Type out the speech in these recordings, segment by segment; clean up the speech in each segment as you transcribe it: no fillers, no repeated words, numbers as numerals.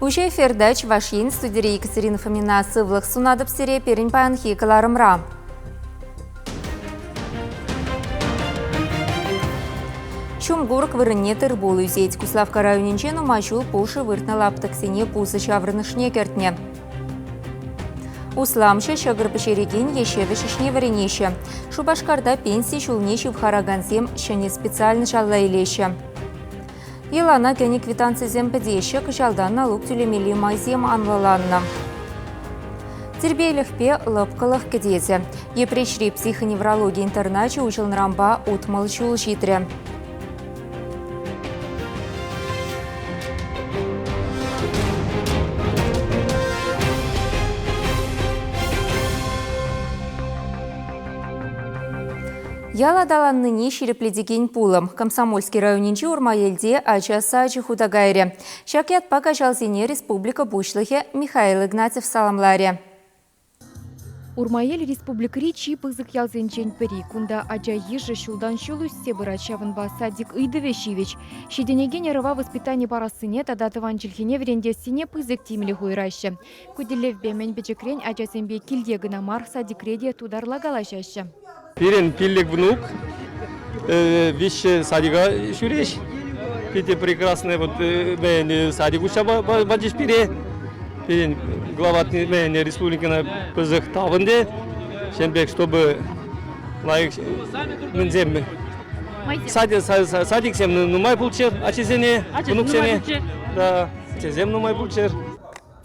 Уҫӑ эфирта Чӑваш Ен студире Екатерина Фомина сывлӑх сунатӑп сире пирӗн паянхи кӑларӑмра. Ҫумкурӑк вырӑнне тыр-пул ӳсет. Куславкка районӗнче нумай ҫул пушӑ выртнӑ лаптӑксене пусӑ ҫаврӑнӑшне кӗртнӗ. Усламҫӑ ҫӑкӑр пӗҫерекен е ҫӗвӗҫ ӗҫне вӗренеҫҫӗ. Шупашкарта пенси ҫулне ҫывхаракансем ҫӗнӗ специальноҫ алла илеҫҫӗ. Йӑлана кӗнӗ квитанцисем пӗтеҫҫӗ, кӑҫалтан налук тӳлемелли майсем анлӑланнӑ. Тирпейлӗхпе лӑпкӑлӑх кӗтесӗ. Йӗпреҫри психоневрологи интерначӗ уҫӑлнӑранпа 60 ҫул ҫитрӗ. Ял аталаннине ҫирӗплетекен пулӑм. Комсомольски районӗнчи Урмаелте ача сачӗ хута кайрӗ. Ҫак ятпа каҫалсене республика Пуҫлӑхӗ Михаил Игнатьев саламларӗ. Урмаел республикӑри чи пысӑк ялсенчен пӗри. Кунта ача йышӗ ҫултан ҫул ӳссе пырать, ҫавӑнпа садик ыйтӑвӗ ҫивӗч. Ҫитӗнекен ӑрӑва воспитани парассине тата тӑван чӗлхене вӗрентессине пысӑк тимлӗх уйӑраҫҫӗ. Ку тӗллевпе мӗн пӗчӗкрен ачасемпе килте кӑна мар, садикре те тутарла калаҫаҫҫӗ. Пирӗн пиллӗк внук, виҫҫӗ садика ҫӳреҫ. Питӗ прекрасный вот садик уҫса пачӗҫ пире. Пирӗн глава республикӑна пысӑк тав ӗнтӗ. Ҫавӑн пек, чтобы лайӑх мӗнсем садиксем нумай пулччӑр ачасене, внуксене. Да, ачасем нумай пулччӑр.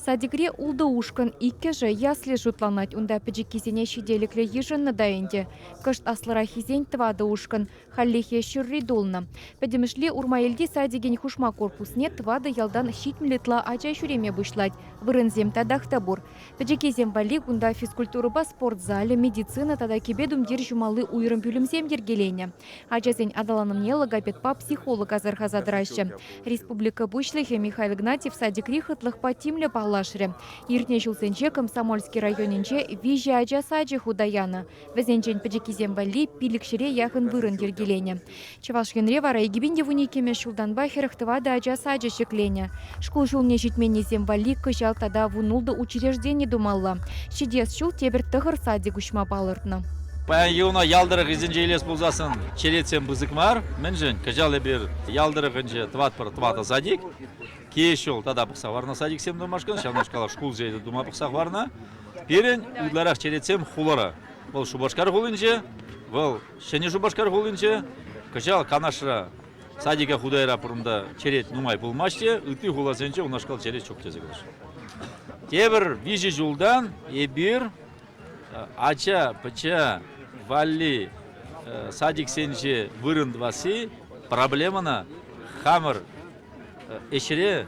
Садикре ултӑ ушкӑн, иккӗшӗ ясли шутланать. Унта пӗчӗккисене ҫителӗклӗ йышӑннӑ та ӗнтӗ. Кӑшт аслӑраххисен тӑватӑ ушкӑн. Хальлӗхе ҫурри тулнӑ. Пӗтӗмӗшле Урмаелти садикӗн хушма корпусне тӑватӑ ялтан 70 ытла ача ҫӳреме пуҫлать. Вырӑнсем татах та пур. Пӗчӗккисем валли кунта физкультурӑпа спорт залӗ, медицина тата кӗпе-тумтир ҫумалли уйрӑм пӳлӗмсем йӗркеленӗ. Ачасен аталанӑвне логопедпа психолог асӑрхаса тӑраҫҫӗ. Республика Пуҫлӑхӗ Михаил Игнатьев садикри хӑтлӑхпа тимлӗ паллашрӗ. Иртнӗ ҫулсенче Комсомольски районӗнче виҫӗ ача сачӗ хута янӑ. Вӗсенчен пӗчӗккисем валли пилӗкҫӗре яхӑн вырӑн йӗркеленӗ. Чӑваш Енре вара 2012 ҫултанпа 44 ача сачӗ ҫӗкленӗ. Шкул ҫулне ҫитменнисем валли кӑҫал тата вунултӑ учреждени тумалла. Ҫитес ҫул тепӗр тӑхӑр садик уҫма палӑртнӑ. Паян юна ял тӑрӑхӗсенче илес пулсассӑн черетсем пысӑк мар. Мӗншӗн? Кӑҫал эпир ял тӑрӑхӗнче тӑватпӑр тӑватӑ садик. Килес ҫул тата пӑхса хӑварнӑ садиксем тумашкӑн, ҫавнашкал шкулсене тума пӑхса хӑварнӑ. Пирӗн ытларах черетсем хулара. Вӑл Шупашкар хулинче, вӑл Ҫӗнӗ Шупашкар хулинче. Кӑҫал Канашра садика хута яра пурӑнта черет нумай пулмасть те, ытти хуласенче унашкал черет ҫук тесе калаҫҫӗ. Тепӗр виҫӗ ҫултан эпир ача-пӑча валли садиксенче вырӑн тӑвасси проблемӑна хамӑр ӗҫре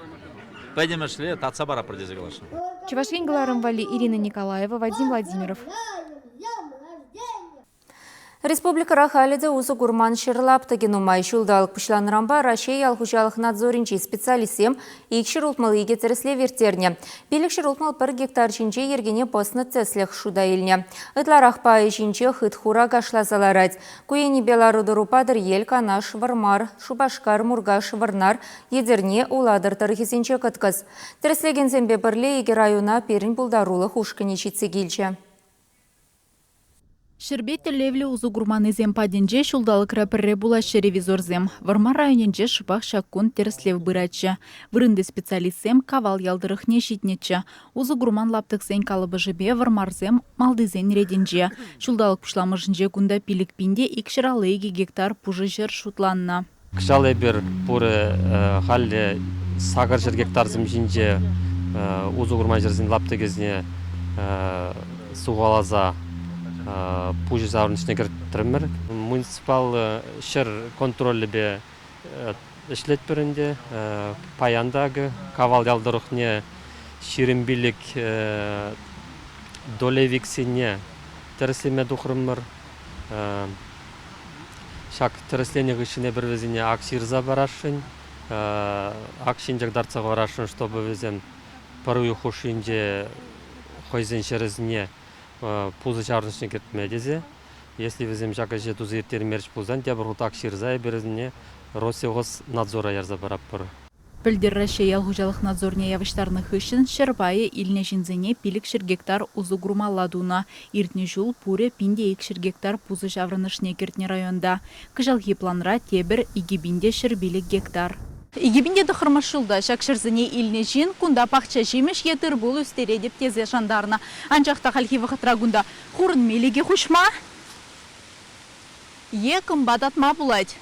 пӗтӗмӗшле татса паратпӑр тесе каласшӑн. Чӑваш Ен кӑларӑм валли Ирина Николаева, Вадим Владимиров. Республикӑра халӗ те усӑ курман ҫӗр лаптӑкӗ нумай. Ҫулталӑк пуҫланнӑранпа Раҫҫей ял хуҫалӑх надзорӗнчи специалистсем 262 тӗрӗслев ирттернӗ. 561 гектар ҫинче йӗркене пӑснӑ тӗслӗх шута илнӗ. Ытларах пайӗ ҫинче хыт-хура кашласа ларать. Ку енӗпе лару-тӑру Патӑрьел, Канаш, Вӑрмар, Шупашкар, Муркаш, Вӑрнар, Етӗрне, Улатӑр тӑрӑхӗсенче кӑткӑс. Тӗрӗслекенсемпе пӗрле икӗ района пирӗн пултарулӑх ушкӑнӗ ҫитсе килчӗ. Ҫӗрпе тӗллевлӗ усӑ курманнисем патӗнче ҫулталӑкра пӗрре пулаҫҫӗ ревизорсем. Вӑрмар районӗнче шӑпах ҫак кун тӗрӗслев пыратчӗ. Вырӑнти специалистсем Кавал ял тӑрӑхне ҫитнӗччӗ. Усӑ курман лаптӑксен калӑпӑшӗпе Вӑрмарсем малтисен ретӗнче. Ҫулталӑк пуҫламӑшӗнче кунта 5 пин те 252 гектар пушӑ ҫӗр шутланнӑ. Кӑҫал эпир пурӗ халӗ 800 гектарсем ҫинче усӑ курман ҫӗрсен лаптӑкӗсене сухаласа пуҫӗ ҫаврӑнӑшне кӗртрӗмӗр. Муниципаллӑ ҫӗр контролӗпе ӗҫлетпӗр ӗнтӗ. Паян та акӑ Кавал ял тӑрӑхне 25 долевиксене тӗрӗслеме тухрӑмӑр. Ҫак тӗрӗсленӗ хыҫҫӑн эпир вӗсене ак ҫырса парасшӑн, ак ҫинче кӑтартса хӑварасшӑн, чтобы вӗсем пӗр уйӑх хушшинче хӑйсен ҫӗрӗсене пусӑ ҫаврӑнӑшне кӗртме тесе. Если вӗсем ҫак ӗҫе туса ирттермерӗҫ пулсан тепӗр хут ак ҫырса эпир вӗсене Россельхознадзора ярса паратпӑр. Пӗлтӗр Раҫҫей ял хуҫалӑх надзорне явӑҫтарнӑ хыҫҫӑн 100 пайӗ илнӗ ҫынсене 500 гектар усӑ курмалла тунӑ. Иртнӗ ҫул пурӗ 1200 гектар пусӑ ҫаврӑнӑшне кӗртнӗ районта. Кӑҫалхи планра тепӗр 2105 гектар. 2009-мӗш ҫулта ҫак ҫӗрсене илнӗ ҫын кунта пахча ҫимӗҫ е тыр-пул ӳстеретӗп тесе шантарнӑ. Анчах та хальхи вӑхӑтра кунта хурӑн милӗкӗ хуҫма е кӑмпа татма пулать.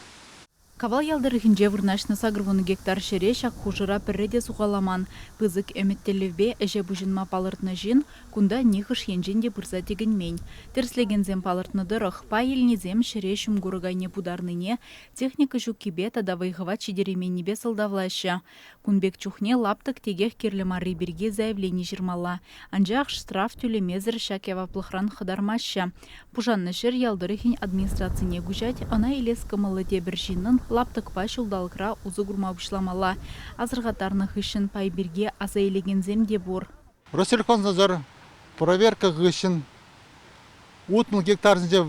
Кавал ял тӑрӑхӗнче вырнаҫнӑ 80 гектар ҫӗре ҫак хушӑра пӗрре те сухаламан. Пысӑк ӗмӗт-тӗллевпе ӗҫе пуҫӑнма палӑртнӑ ҫын кунта нихӑш енчен те пырса тӗкӗнмен. Тӗрӗслекенсем палӑртнӑ тӑрӑх, пай илнисем ҫӗре ҫумкурӑк айне путарнине техника ҫуккипе тата вӑй-хӑват ҫитерейменнипе сӑлтавлаҫҫӗ. Кун пек чухне лаптӑк текех кирлӗ марри пирки заявлени ҫырмалла. Анчах штраф тӳлемесӗр ҫак яваплӑхран хӑтармаҫҫӗ. Пушаннӑ ҫӗр ял тӑрӑхӗн администрацине куҫать, ӑна илес кӑмӑллӑ тепӗр ҫыннӑн лаптӑкпа ҫулталӑкра усӑ курма пуҫламалла. Асӑрхаттарнӑ хыҫҫӑн пай пирки аса илекенсем те пур. Россельхознадзор проверка хыҫҫӑн 60 гектарсенче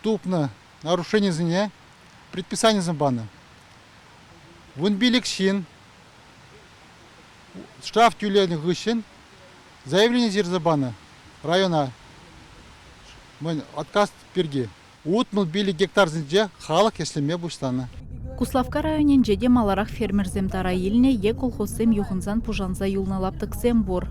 тупнӑ нарушенисене предписанисем панӑ. 15 ҫын штраф тӳленӗ хыҫҫӑн заявлени ҫырса панӑ района отказ пирки. 65 гектарсенче халӑх ӗҫлеме пуҫланӑ. Куславкка районӗнче те маларах фермерсем тара илнӗ е колхозсем юхӑнсан пушанса юлнӑ лаптӑксем пур.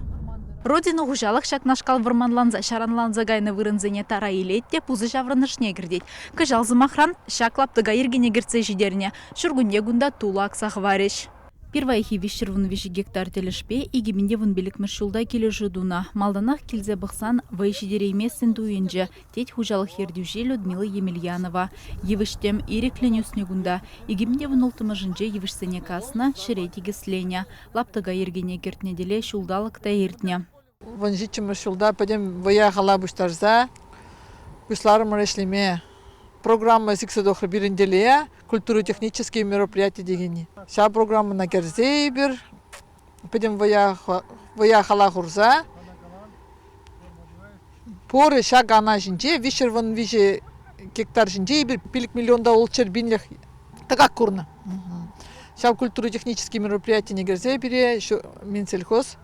Родина хуҫалӑх ҫакнашкал вӑрманланса ҫаранланса кайнӑ вырӑнсене тара илет те пусӑ ҫаврӑнӑшне кӗртет. Кӑҫал, сӑмахран, ҫак лаптӑка йӗркене кӗртсе ҫитернӗ. Ҫуркунне кунта тулӑ акса хӑварӗҫ. Пирвайхи 313 гектар тӗлӗшпе 2015-мӗш ҫулта килӗшӳ тунӑ. Малтанах килсе пӑхсан вӑй ҫитерейместӗн туйӑнчӗ, тет хуҫалӑх ертӳҫи Людмила Емельянова. Йывӑҫ-тӗм ирӗклӗн ӳснӗ кунта. 2016-мӗшӗнче йывӑҫсене каснӑ, ҫӗре тикӗсленӗ. Лаптӑка йӗркене кӗртнӗ тӗле ҫулталӑк та иртнӗ. 17-мӗш ҫулта пӗтӗм вӑя-хала пуҫтарса пуҫларӑмӑр ӗҫлеме. Программа сиксе тухрӗ пирӗн тӗле, культура-технические мероприятия текенни. Ҫав программӑна кӗрсе эпир пӗтӗм вӑя-хала хурса пурӗ ҫак ана ҫинче 313 гектар ҫинче эпир 5 миллион та ултҫӗр пинлӗх тӑкак курнӑ. Ҫав культура-технические мероприятине кӗрсе пире Минсельхоз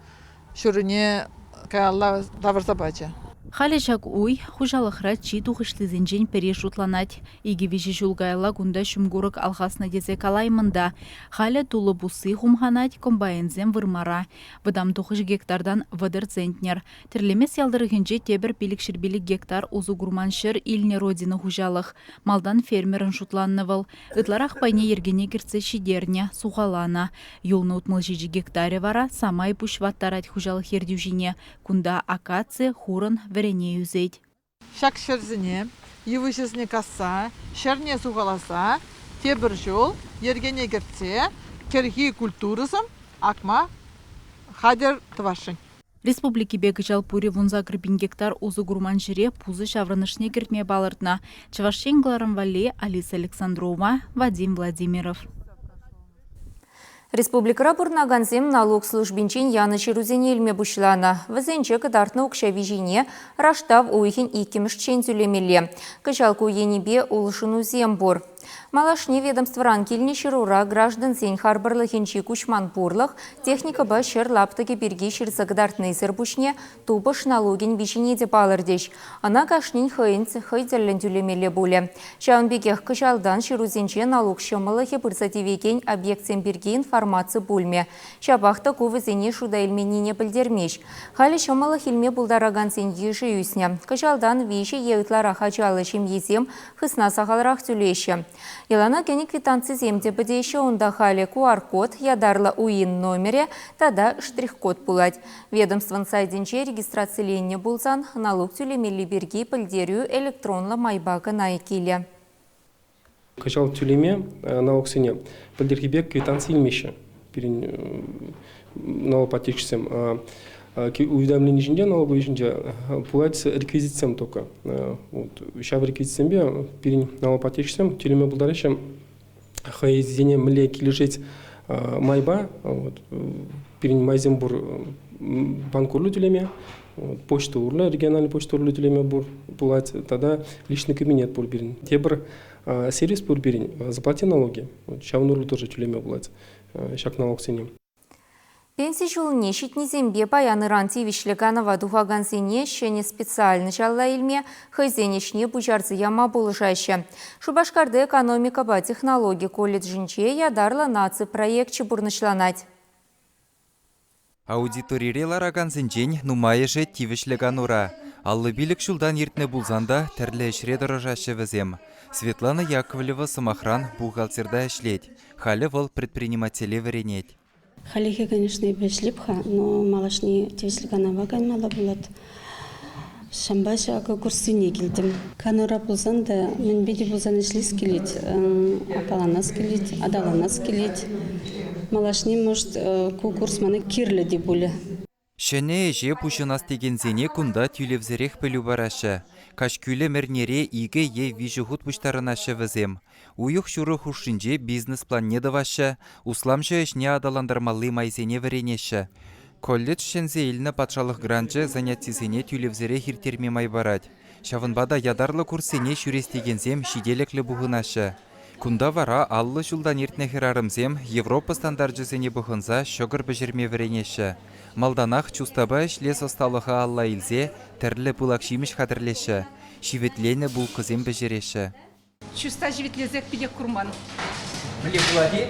ҫуррине каялла тавӑрса пачӗ. Халӗ ҫак уй хуҫалӑхра чи тухӑҫлисенчен пӗри шутланать. Икӗ-виҫӗ ҫул каялла кунта ҫумкурӑк алхаснӑ тесе калаймӑн та. Халӗ тулӑ пусси хумханать, комбайнсем вырмара. Вӑтам тухӑҫ гектартан 30 центнер. Тӗрлемес ял тӑрӑхӗнче тепӗр 505 гектар усӑ курман ҫӗр илнӗ Родина хуҫалӑх. Малтан фермерӑн шутланнӑ вӑл. Ытларах пайне йӗркене кӗртсе ҫитернӗ, сухаланӑ. Юлнӑ 67 гектарӗ вара самай пуҫ ваттарать хуҫалӑх ертӳҫине. Кунта акаци, хурӑн, вӗрене ӳсет. Ҫак ҫӗрсене йывӑҫӗсене касса, ҫӗрне сухаласа тепӗр ҫул йӗркене кӗртсе кӗрхи культурӑсем акма хатӗр тӑвасшӑн. Республикипе кӑҫал пурӗ 18 пин гектар усӑ курман ҫӗре пусӑ ҫаврӑнӑшне кӗртме палӑртнӑ. Чӑваш Ен кӑларӑм валли Алиса Александрова, Вадим Владимиров. Республикӑра пурӑнакансем налук службинчен янӑ ҫырусене илме пуҫланӑ. Вӗсенче кӑтартнӑ укҫа виҫине раштав уйӑхӗн иккӗмӗшчен тӳлемелле. Кӑҫал ку енӗпе улшӑнусем пур. Малашне ведомствӑран килнӗ ҫырура граждансен харпӑрлӑхӗнчи куҫман пурлӑх, техникӑпа ҫӗр лаптӑкӗ пирки ҫырса кӑтартнисӗр пуҫне тупӑш налукӗн виҫине те палӑртӗҫ. Ӑна кашнин хӑйӗн хӑй тӗллӗн тӳлемелле пулӗ. Ҫавӑн пекех кӑҫалтан ҫырусенче налук ҫӑмӑллӑхӗ пырса тивекен объектсем пирки информаци пулмӗ. Ҫапах та ку вӗсене шута илменнине пӗлтермест. Халӗ ҫӑмӑллӑх илме пултаракансен йышӗ ӳснӗ. Кӑҫалтан виҫӗ е ытларах ачаллӑ ҫемьесем хысна сахалрах тӳлеҫҫӗ. Йӑлана кӗнӗ квитанцисем те пӗтеҫҫӗ. Унта халӗ QR-код, ятарлӑ УИН номерӗ тата штрих-код пулать. Ведомствӑн сайтӗнче регистрациленнӗ пулсан налук тӳлемелли пирки пӗлтерӳ электронлӑ майпа кӑна килӗ. Кӑҫал тӳлеме налуксене пӗлтӗрхи пек квитанци илмеҫҫӗ. Пирӗн налогоплательщиксем уведомлени ҫинче, налоговый ҫинче пулать реквизитсем только. Вот. Ҫав реквизитсемпе пирӗн налогоплательщиксем тӳлеме пултараҫҫӗ хӑйсене мӗнле килӗшет майпа. Вот. Пирӗн майсем пур банк урлӑ тӳлеме, почта урлӑ, региональный почта урлӑ тӳлеме пур пулать тата личный кабинет пур пирӗн. Тепӗр сервис пур пирӗн, заплати налоги. Ҫавӑн урлӑ тоже тӳлеме пулать. ҫак налогсене. Пенси ҫулне ҫитнисемпе паян-ыран тивӗҫлӗ канӑва тухакансене ҫӗнӗ специальноҫ алла илме, хӑйсен ӗҫне пуҫарса яма пулӑшаҫҫӗ. Шупашкарти экономикӑпа технологи колледжӗнче ятарлӑ наци проекчӗ пурнӑҫланать. Аудиторире ларакансенчен нумайӑшӗ тивӗҫлӗ канура. 55 ҫултан иртнӗ пулсан та тӗрлӗ ӗҫре тӑрӑшаҫҫӗ вӗсем. Светлана Яковлева, сӑмахран, бухгалтерта ӗҫлет. Халӗ вӑл предпринимателе вӗренет. Хальлӗхе, конечно, эпӗ ӗҫлеп-ха, но малашне тивӗҫлӗ канӑва каймалла пулать. Ҫавӑнпа ҫакӑ курссене килтӗм. Канура пулсан та мӗнпе те пулсан ӗҫлес килет, аппаланас килет, аталанас килет. Малашне, может, ку курс мана кирлӗ те пулӗ. Ҫӗнӗ ӗҫе пуҫӑнас текенсене кунта тӳлевсӗрех пӗлӳ параҫҫӗ. Каҫкӳлӗм эрнере икӗ е виҫӗ хут пуҫтарӑнаҫҫӗ вӗсем. Уйӑх ҫурӑ хушшинче бизнес-планне тӑваҫҫӗ, усламҫӑ ӗҫне аталантармалли майсене вӗренеҫҫӗ. Колледж ҫӗнсе илнӗ патшалӑх гранчӗ занятисене тӳлевсӗрех ирттерме май парать. Ҫавӑнпа та ятарлӑ курссене ҫӳрес текенсем ҫителӗклӗ пухӑнаҫҫӗ. Кунта вара 50 ҫултан иртнӗ хӗрарӑмсем Европа стандарчӗсене пӑхӑнса ҫӑкӑр пӗҫерме вӗренеҫҫӗ. Малтанах чустапа ӗҫлес ӑсталӑха алла илсе тӗрлӗ пылак ҫимӗҫ хатӗрлеҫҫӗ, ҫивӗтленӗ булкӑсем пӗҫереҫҫӗ. Чуста ҫивӗтлесех питех курман. Мӗнле пулать-и?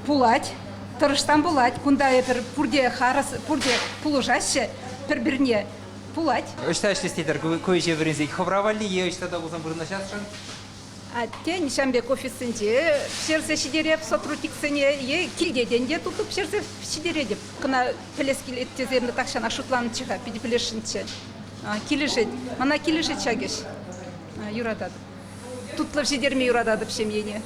Пулать. Тӑрӑшсан пулать. Кунта эпир пурте харӑс, пурте пулӑшаҫҫӗ пӗр-пӗрне. Пулать. Ӑҫта ӗҫлес тетӗр ку ӗҫе вӗренсен? Хӑвра валли е ӑҫта та пулсан вырнаҫасшӑн? Тен, ҫавӑн пек офиссенче пӗҫерсе ҫитереп сотрудниксене е килте те ӗнтӗ тутлӑ пӗҫерсе ҫитеретӗп. Кӑна пӗлес килет тесе тахҫанах шутланӑччӗ-ха, питӗ пӗлесшӗнччӗ. Килӗшет. Мана килӗшет ҫак ӗҫ. Юрататӑп. Тутлӑ ҫитерме юрататӑп ҫемьене.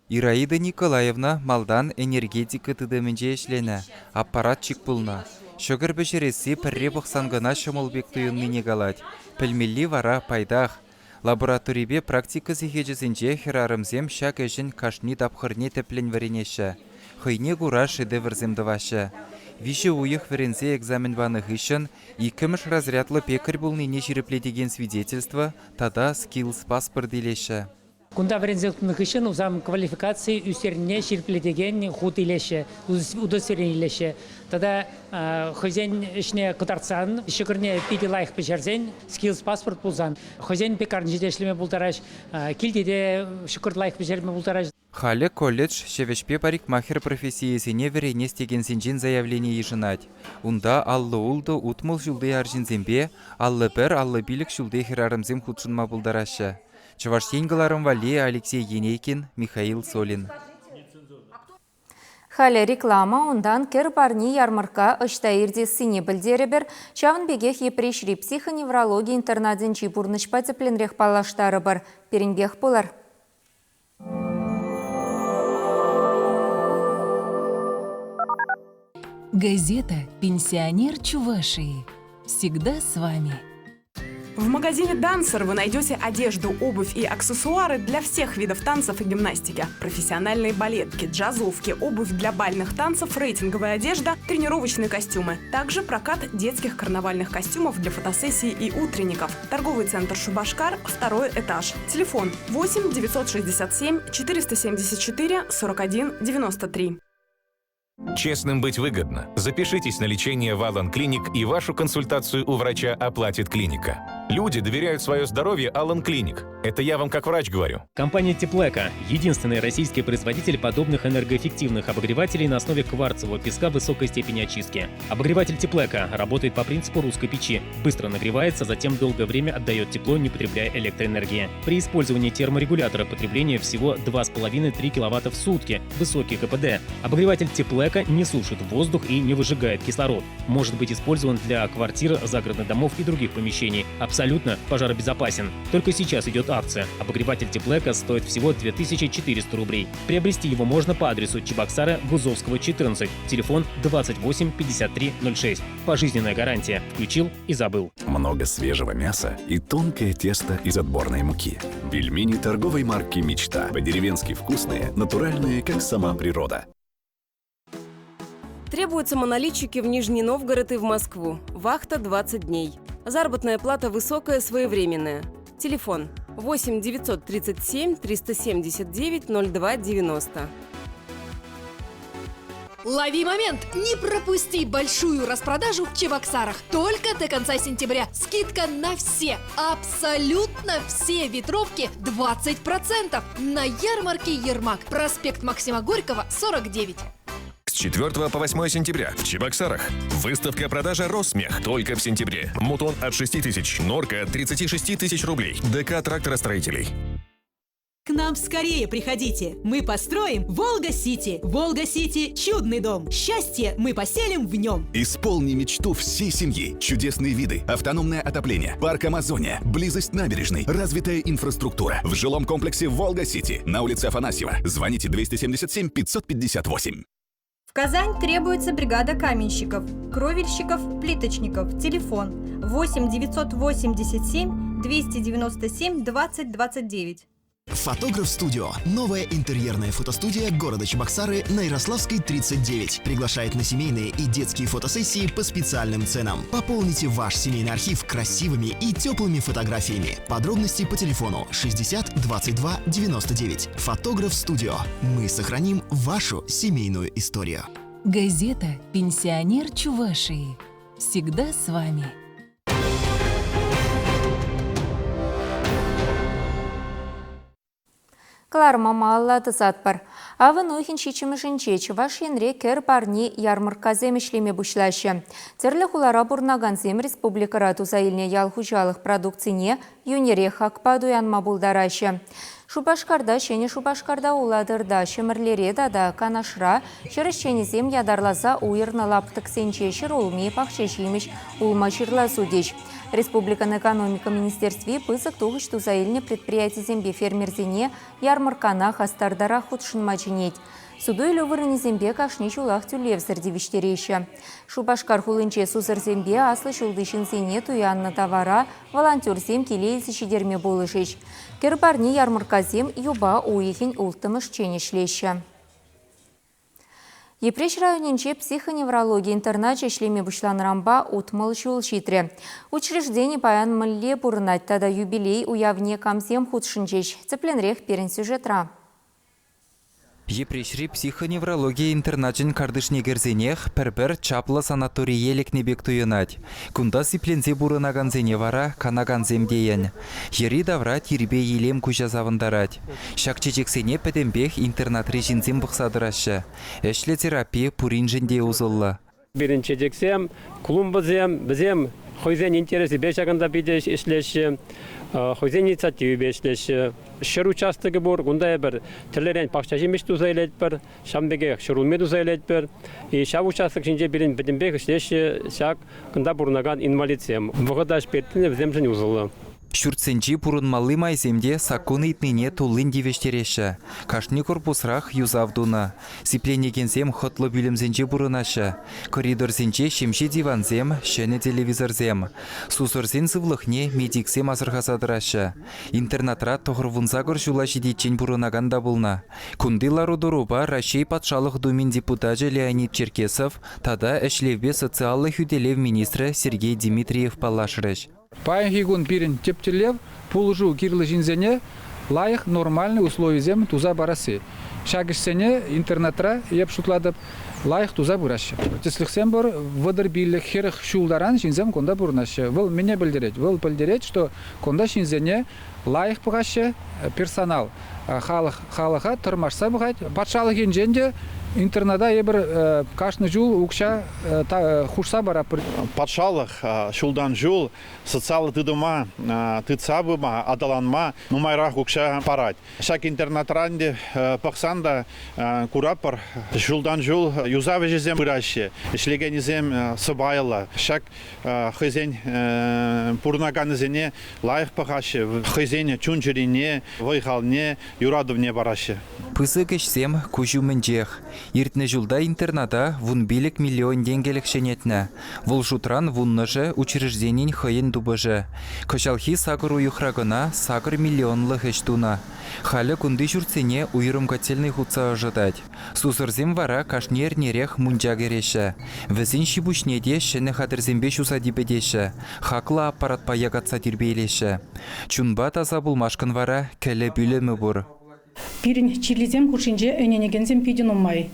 Ираида Николаевна малтан энергетика тытӑмӗнче ӗҫленӗ, аппаратчик пулнӑ. Ҫӑкӑр пӗҫересси пӗрре пӑхсан кӑна ҫӑмӑл пек туйӑннине калать. Пӗлмелли вара пайтах. Лабораторипе практика сехечӗсенче хӗрарӑмсем ҫак ӗҫӗн кашни тапхӑрне тӗплӗн вӗренеҫҫӗ, хӑйне кура шедеврсем тӑваҫҫӗ. Виҫӗ уйӑх вӗренсе экзамен панӑ хыҫҫӑн иккӗмӗш разрядлӑ пекарь пулнине ҫирӗплетекен свидетельство тата скиллс паспорт илеҫҫӗ. Кунта вӗренсе тухнӑ хыҫҫӑн усам квалификаци ӳстернине ҫирӗплетекен хут илеҫҫӗ, удостоверени илеҫҫӗ. Тата хӑйсен ӗҫне кӑтартсан, ҫӑкӑрне питӗ лайӑх пӗҫерсен, скиллс паспорт пулсан, хӑйсен пекарнинче те ӗҫлеме пултараҫ, килте те ҫӑкӑр лайӑх пӗҫерме пултараҫ. Халӗ колледж ҫӗвӗҫпе парикмахер профессийӗсене вӗренес текенсенчен заявлени йышӑнать. Унта 56 60 ҫулти арҫынсемпе 51 55 ҫулти хӗрарӑмсем хутшӑнма пултараҫҫӗ. Чӑваш Ен кӑларӑм валли Алексей Енейкин, Михаил Солин. Халӗ реклама, унтан кӗр парни ярмӑркка ӑҫта иртессине пӗлтерӗпӗр. Ҫавӑн пекех Йӗпреҫри психоневрологи интернатӗнчи пурнӑҫпа тӗплӗнрех паллаштарӑпӑр. Пирӗнпех пулӑр. Газета «Пенсионер Чувашии» всегда с вами. В магазине «Дансер» вы найдете одежду, обувь и аксессуары для всех видов танцев и гимнастики. Профессиональные балетки, джазовки, обувь для бальных танцев, рейтинговая одежда, тренировочные костюмы. Также прокат детских карнавальных костюмов для фотосессий и утренников. Торговый центр «Шубашкар», второй этаж. Телефон 8 967 474 41 93. Честным быть выгодно. Запишитесь на лечение в Алан Клиник и вашу консультацию у врача оплатит клиника. Люди доверяют свое здоровье Алан Клиник. Это я вам как врач говорю. Компания Теплека – единственный российский производитель подобных энергоэффективных обогревателей на основе кварцевого песка высокой степени очистки. Обогреватель Теплека работает по принципу русской печи. Быстро нагревается, затем долгое время отдает тепло, не потребляя электроэнергии. При использовании терморегулятора потребление всего 2,5-3 киловатта в сутки, высокий КПД. Обогреватель Теплека не сушит воздух и не выжигает кислород. Может быть использован для квартир, загородных домов и других помещений. Абсолютно пожаробезопасен. Только сейчас идет акция. Обогреватель Теплека стоит всего 2400 рублей. Приобрести его можно по адресу Чебоксара, Гузовского, 14. Телефон 28 53 06. Пожизненная гарантия. Включил и забыл. Много свежего мяса и тонкое тесто из отборной муки. Пельмени торговой марки «Мечта». По-деревенски вкусные, натуральные, как сама природа. Требуются монолитчики в Нижний Новгород и в Москву. Вахта 20 дней. Заработная плата высокая, своевременная. Телефон 8 937 379 02 90. Лови момент! Не пропусти большую распродажу в Чебоксарах. Только до конца сентября. Скидка на все, абсолютно все ветровки 20%. На ярмарке Ермак. Проспект Максима Горького, 49. С 4 по 8 сентября в Чебоксарах. Выставка-продажа «Росмех» только в сентябре. Мутон от 6 тысяч, норка от 36 тысяч рублей. ДК тракторостроителей. К нам скорее приходите. Мы построим Волга-Сити. Волга-Сити – чудный дом. Счастье мы поселим в нем. Исполни мечту всей семьи. Чудесные виды, автономное отопление, парк Амазония, близость набережной, развитая инфраструктура. В жилом комплексе «Волга-Сити» на улице Афанасьева. Звоните 277 558. В Казань требуется бригада каменщиков, кровельщиков, плиточников. Телефон 8 987 297 20 29. Фотограф Студио. Новая интерьерная фотостудия города Чебоксары на Ярославской 39. Приглашает на семейные и детские фотосессии по специальным ценам. Пополните ваш семейный архив красивыми и теплыми фотографиями. Подробности по телефону 60 22 99. Фотограф Студио. Мы сохраним вашу семейную историю. Газета «Пенсионер Чувашии». Всегда с вами. Кӑларӑма малалла тӑсатпӑр. Авӑн уйӑхӗн ҫиччӗмӗшӗнче Чӑваш Енре кӗр парни ярмӑрккасем ӗҫлеме пуҫлаҫҫӗ. Тӗрлӗ хулара пурӑнакансем республикӑра туса илнӗ ял хуҫалӑх продукцине йӳнӗрех хакпа туянма пултараҫҫӗ. Шупашкарта, Ҫӗнӗ Шупашкарта, Улатӑрта, Ҫӗмӗрлере тата Канашра ҫӗр ӗҫченӗсем ятарласа уйӑрнӑ лаптӑксенче ҫӗрулми, пахча-ҫимӗҫ, улма-ҫырла сутӗҫ. Республикӑн Экономика министерстви пысӑк тухӑҫ туса илнӗ предприятисемпе фермерсене ярмӑрккана хастартарах хутшӑнма чӗнет. Суту-илӳ вырӑнӗсемпе кашни ҫулах тӳлевсӗр тивӗҫтереҫҫӗ. Шупашкар хулинче сусӑрсемпе аслӑ ҫулти ҫынсене туяннӑ тавара волонтерсем киле илсе ҫитерме пулӑшӗҫ. Кӗр парни ярмӑрккасем юпа уйӑхӗн улттӑмӗшчен ӗҫлеҫҫӗ. Йӗпреҫ районӗнче психоневрологи интерначӗ ӗҫлеме пуҫланӑранпа 60 ҫул ҫитрӗ. Учреждени паян мӗнле пурӑнать тата юбилей уявне камсем хутшӑнчӗҫ? Тӗплӗнрех пирӗн сюжетра. Йӗпреҫри психоневрологи интерначӗн картишне кӗрсенех пӗр-пӗр чаплӑ санаторие лекнӗ пек туйӑнать. Кунта сипленсе пурӑнакансене вара канакансем тейӗн. Йӗри-тавра тирпей-илем куҫа савӑнтарать. Ҫак чечексене пӗтӗмпех интернатри ҫынсем пӑхса тӑраҫҫӗ. Ӗҫлӗ терапи пуриншӗн те усӑллӑ. Пирӗн чечексем, клумбӑсем, вӗсем хӑйсен интересӗпе ҫакӑнта питӗ ӗҫлеҫҫӗ, хӑйсен инициативипе ӗҫлеҫҫӗ. Ҫӗр участокӗ пур, кунта эпир тӗрлӗрен пахча ҫимӗҫ туса илетпӗр, ҫавӑн пекех ҫӗрулми туса илетпӗр. И ҫав участок ҫинче пирӗн пӗтӗмпех ӗҫлеҫҫӗ ҫак кунта пурӑнакан инвалидсем. Вӑхӑта ӗҫпе ирттерни вӗсемшӗн усӑллӑ. Ҫуртсенчи пурӑнмалли майсем те саккун ыйтнине туллин тивӗҫтереҫҫӗ. Кашни корпусрах юсав тунӑ. Сипленекенсем хӑтлӑ пӳлӗмсенче пурӑнаҫҫӗ. Коридорсенче ҫемҫе дивансем, ҫӗнӗ телевизорсем. Сусӑрсен сывлӑхне медиксем асӑрхаса тӑраҫҫӗ. Интернатра 98 ҫула ҫитиччен пурӑнакан та пулнӑ. Кунти лару-тӑрупа Раҫҫей Патшалӑх Думин депутачӗ Леонид Черкесов тата ӗҫлевпе социаллӑ хӳтӗлев министрӗ Сергей Димитриев паллашрӗҫ. Паянхи кун пирӗн тӗп тӗллев пулӑшу кирлӗ ҫынсене лайӑх, нормальный условисем туса парасси. Ҫак ӗҫсене интернетра, эп шутлатӑп, лайӑх туса пыраҫҫӗ. Тӗслӗхсем пур, 35, 40 ҫул таран ҫынсем кунта пурӑнаҫҫӗ. Вӑл мӗне пӗлтерет? Вӑл пӗлтерет, что кунта ҫынсене лайӑх пӑхаҫҫӗ, персонал халӑх халӑха тӑрмашса пӑхать. Патшалӑх енчен те интерната эпир кашни ҫул укҫа хушса паратпӑр. Патшалӑх ҫултан ҫул социаллӑ тытӑма тытса пыма, аталанма нумайрах укҫа парать. Ҫак интернатран ӗнтӗ пӑхсан та куратпӑр, ҫултан ҫул юсав ӗҫӗсем пыраҫҫӗ, ӗҫлекенӗсем сӑпайлӑ. Ҫак хӑйсен пурӑнаканӗсене лайӑх пӑхаҫҫӗ, хӑйсен чун-чӗрине, вӑй-халне, юратӑвне параҫҫӗ. Пысӑк ӗҫсем куҫ умӗнчех. Иртнӗ ҫулта интерната 15 миллион тенкӗлӗх ҫӗнетнӗ. Вӑл шутран вуннӑшӗ учрежденин хӑйӗн тупӑшӗ. Кӑҫалхи сакӑр уйӑхра кӑна сакӑр миллионлӑх ӗҫ тунӑ. Халӗ кунти ҫуртсене уйрӑм котельнӑй хутса ӑшӑтать. Сусӑрсем вара кашни эрнерех мунча кӗреҫҫӗ. Вӗсен ҫи-пуҫне те ҫӗнӗ хатӗрсемпе ҫуса типӗтеҫҫӗ, хаклӑ аппаратпа якатса тирпейлеҫҫӗ. Чунпа таса пулмашкӑн вара кӗлӗ пӳлӗмӗ пур. Пирӗн чирлисем хушшинче ӗненекенсем питӗ нумай.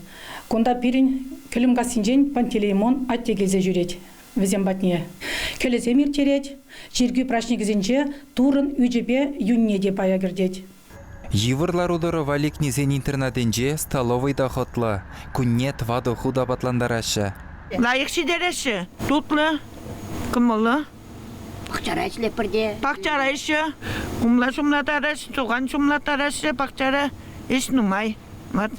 Кунта пирӗн Кӗлӗмкассинчен Пантелеймон атте килсе ҫӳрет вӗсем патне. Кӗлӗсем ирттерет, чиркӳ праҫникӗсенче Туррӑн ӳчӗпе юнне те пая кӗртет. Йывӑр лару-тӑрӑва лекнисен интернатӗнче столовӑй та хӑтлӑ. Кунне тӑватӑ хут апатлантараҫҫӗ. Лайӑх ҫитереҫҫӗ. Тутлӑ, кӑмӑллӑ. Пахчара ӗҫлетпӗр те. Пахчара ӗҫҫӗ. Хумла ҫумлаттараҫҫӗ, сухан ҫумлаттараҫҫӗ. Пахчара ӗҫ нумай. Вот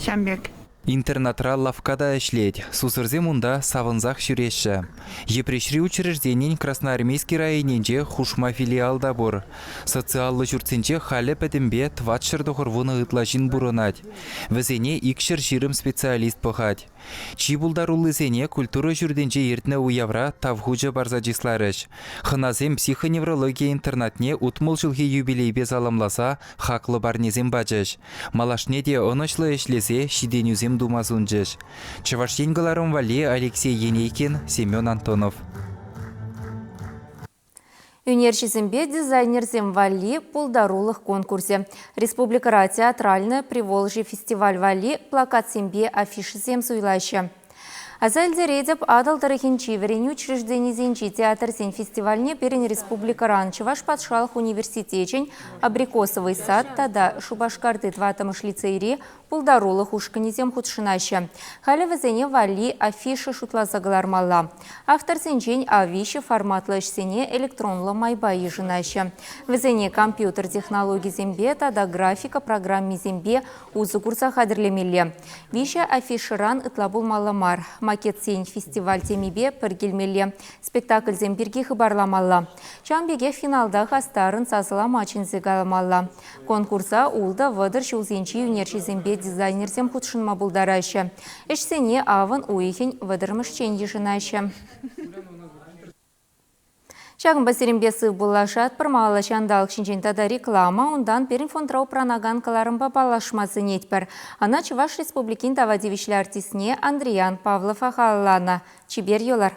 ҫавӑн пек. Интернатра лавкка та ӗҫлет. Сусӑрсем унта савӑнсах ҫӳреҫҫӗ. Йӗпреҫри учрежденин Красноармейски районӗнче хушма филиал та пур. Социаллӑ ҫуртсенче халӗ пӗтӗмпе 490 ытла ҫын пурӑнать. Вӗсене 220 специалист пӑхать. Чи пултаруллисене культура ҫуртӗнче иртнӗ уявра тав хучӗ парса чысларӗҫ. Хӑнасем психоневрологи интернатне 60 ҫулхи юбилейпе саламласа хаклӑ парнесем пачӗҫ. Малашне те ӑнӑҫлӑ ӗҫлесе ҫитӗнӳсем тума сунчӗҫ. Чӑваш Ен кӑларӑм валли Алексей Енейкин, Семен Антонов. Ӳнерҫӗсемпе дизайнерсем валли пултарулӑх конкурсӗ. Республикӑра «Театральное Приволжье» фестиваль валли плакатсемпе афишӑсем суйлаҫҫӗ. Аса илтеретӗп, Атӑл тӑрӑхӗнчи вӗренӳ учрежденисенчи театрсен фестивальне пирӗн республикӑран Чӑваш патшалӑх университечӗн Абрикосовый сад тата Шупашкарти тӑваттӑмӗш лицейри пултарулӑх ушкӑнӗсем хутшӑнаҫҫӗ. Халӗ вӗсене валли афиша шутласа кӑлармалла. Авторсенчен А3 форматлӑ ӗҫсене электронлӑ майпа йышӑнаҫҫӗ. Вӗсене компьютер технологисемпе тата графика программисемпе усӑ курса хатӗрлемелле. Виҫӗ афишӑран ытла пулмалла мар. Макетсен фестиваль темипе пӗр килмелле. Спектакльсем пирки хыпарламалла. Ҫавӑн пекех финалта хастарӑн сасӑлама чӗнсе каламалла. Конкурса ултӑ-вӑтӑр ҫулсенчи ӳнерҫӗсемпе дизайнерсем хутшӑнма пултараҫҫӗ. Ӗҫсене авӑн уйӑхӗн вӑтӑрмӗшчен йышӑнаҫҫӗ. Ҫакӑнпа сирӗнпе сыв пуллашатпӑр. Малалла ҫанталӑк ҫинчен тата реклама, унтан пирӗн фондра упранакан кӑларӑмпа паллашма сӗнетпӗр. Ӑна Чӑваш Республикин тава тивӗҫлӗ артистне Андриян Павлова халалланӑ. Чипер юлӑр!